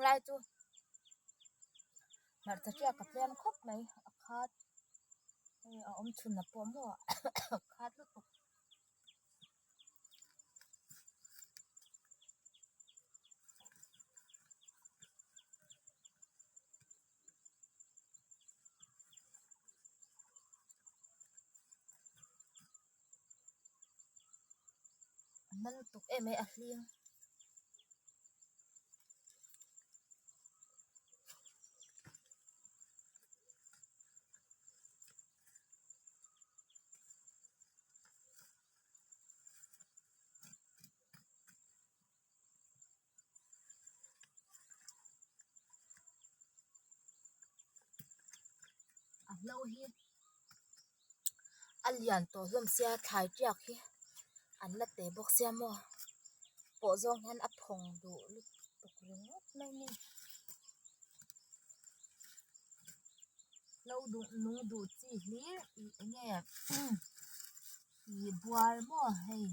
lai chu hmarcha hriak a tlem khawp mai a khat hei a awm chhun a pawh maw a khat lutuk. A hman lutuk em mai a hling. A hlo hi a lian tawh hlawm sia thlai tiak hi an la te bawk sia maw pawh zawng hian a phawng duh lutuk ringawt mai a ni. Hlo duh nung duh chi hlir ih eng nge ih buar maw hei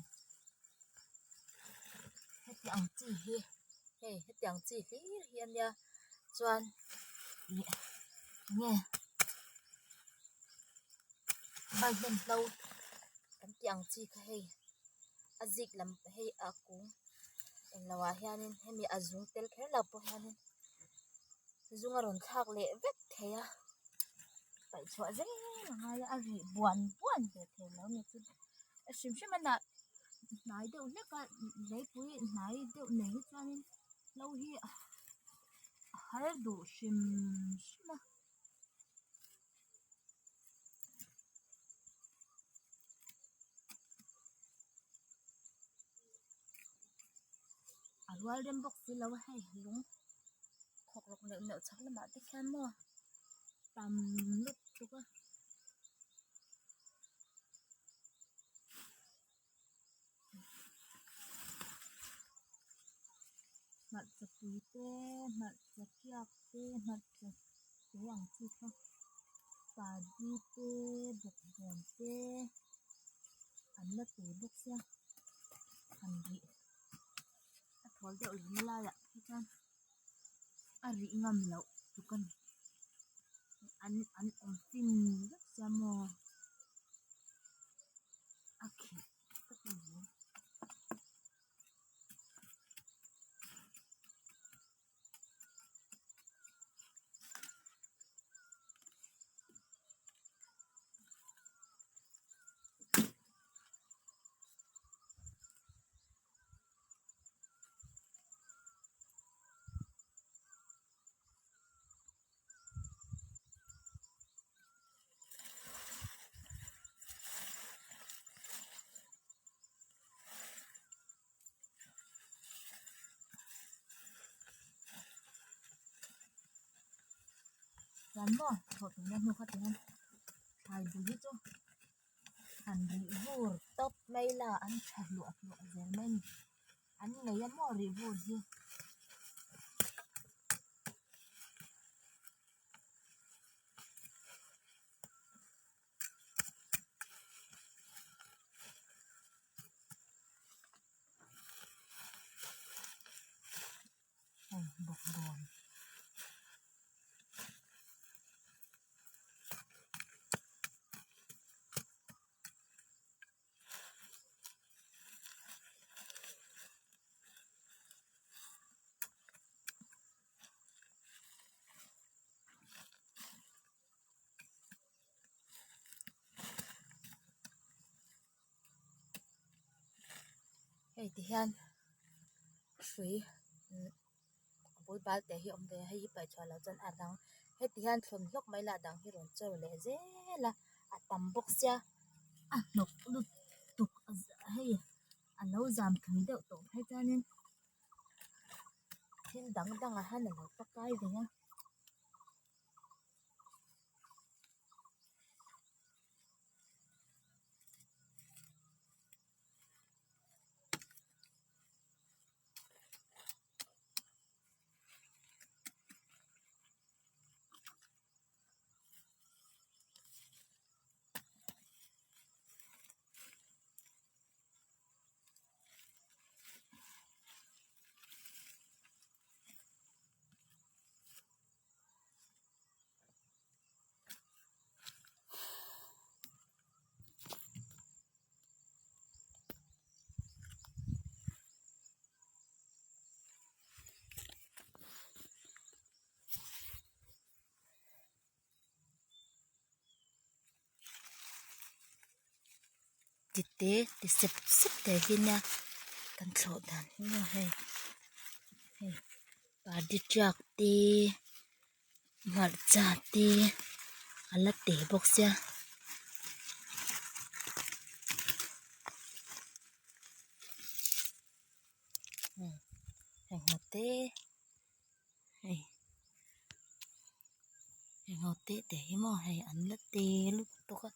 heti ang chi hi hei heti ang chi hlir hi a nia chuan ih eng nge vaihlen hlo kan tih ang chi kha hei a zik lam hei a kung englo ah hianin hemi a zung tel kher lo pawh hianin. Zung a rawn thlak leh vek thei a paih chhuah zel a ngai a a rih buan buan ve thei lo a ni chu a hrim hrim a nah hnai deuh hlek a leipui hnai deuh nei hi chuanin hlo hi a har duh hrim hrim a. A rual rem bawk si lo a hei lung thawk rawk neuh neuh chhak lamah te khian maw tam lutuk a. Hmarcha pui te hmarcha tiak te hmarcha te ang chi kha padi te bawkbawn te an la te bawk sia han rih a thawl deuh lehna laiah phei chuan a rih ngam loh tluk a ni an an awm fin vek sia maw a kheh ka ti mai. Chuan maw thawh tuna hnu kha tihian thlai bul hi chu han rih vur tawp mai la an tha hluah hluah zel mai a ni an nei a maw rih vur hi. Hei bawkbawn. Hei ti hian hrui a bul bal te hi a awm ve a hei hi paih chhuah loh chuan a dang heti hian thlawn hlawk mai la a dang hi rawn chaw leh zel a a tam bawk sia a hnawk lutuk hei a lo zam thui deuh tawh phei chuanin thil dang dangah hian a lo pakai ve a. Ti te ti sep sep te hi nia kan thlawh dan hi maw hei hei pardi tiak te hmarcha te a la te bawk sia. Engho te hei engho te te hi maw hei an la te lutuk a.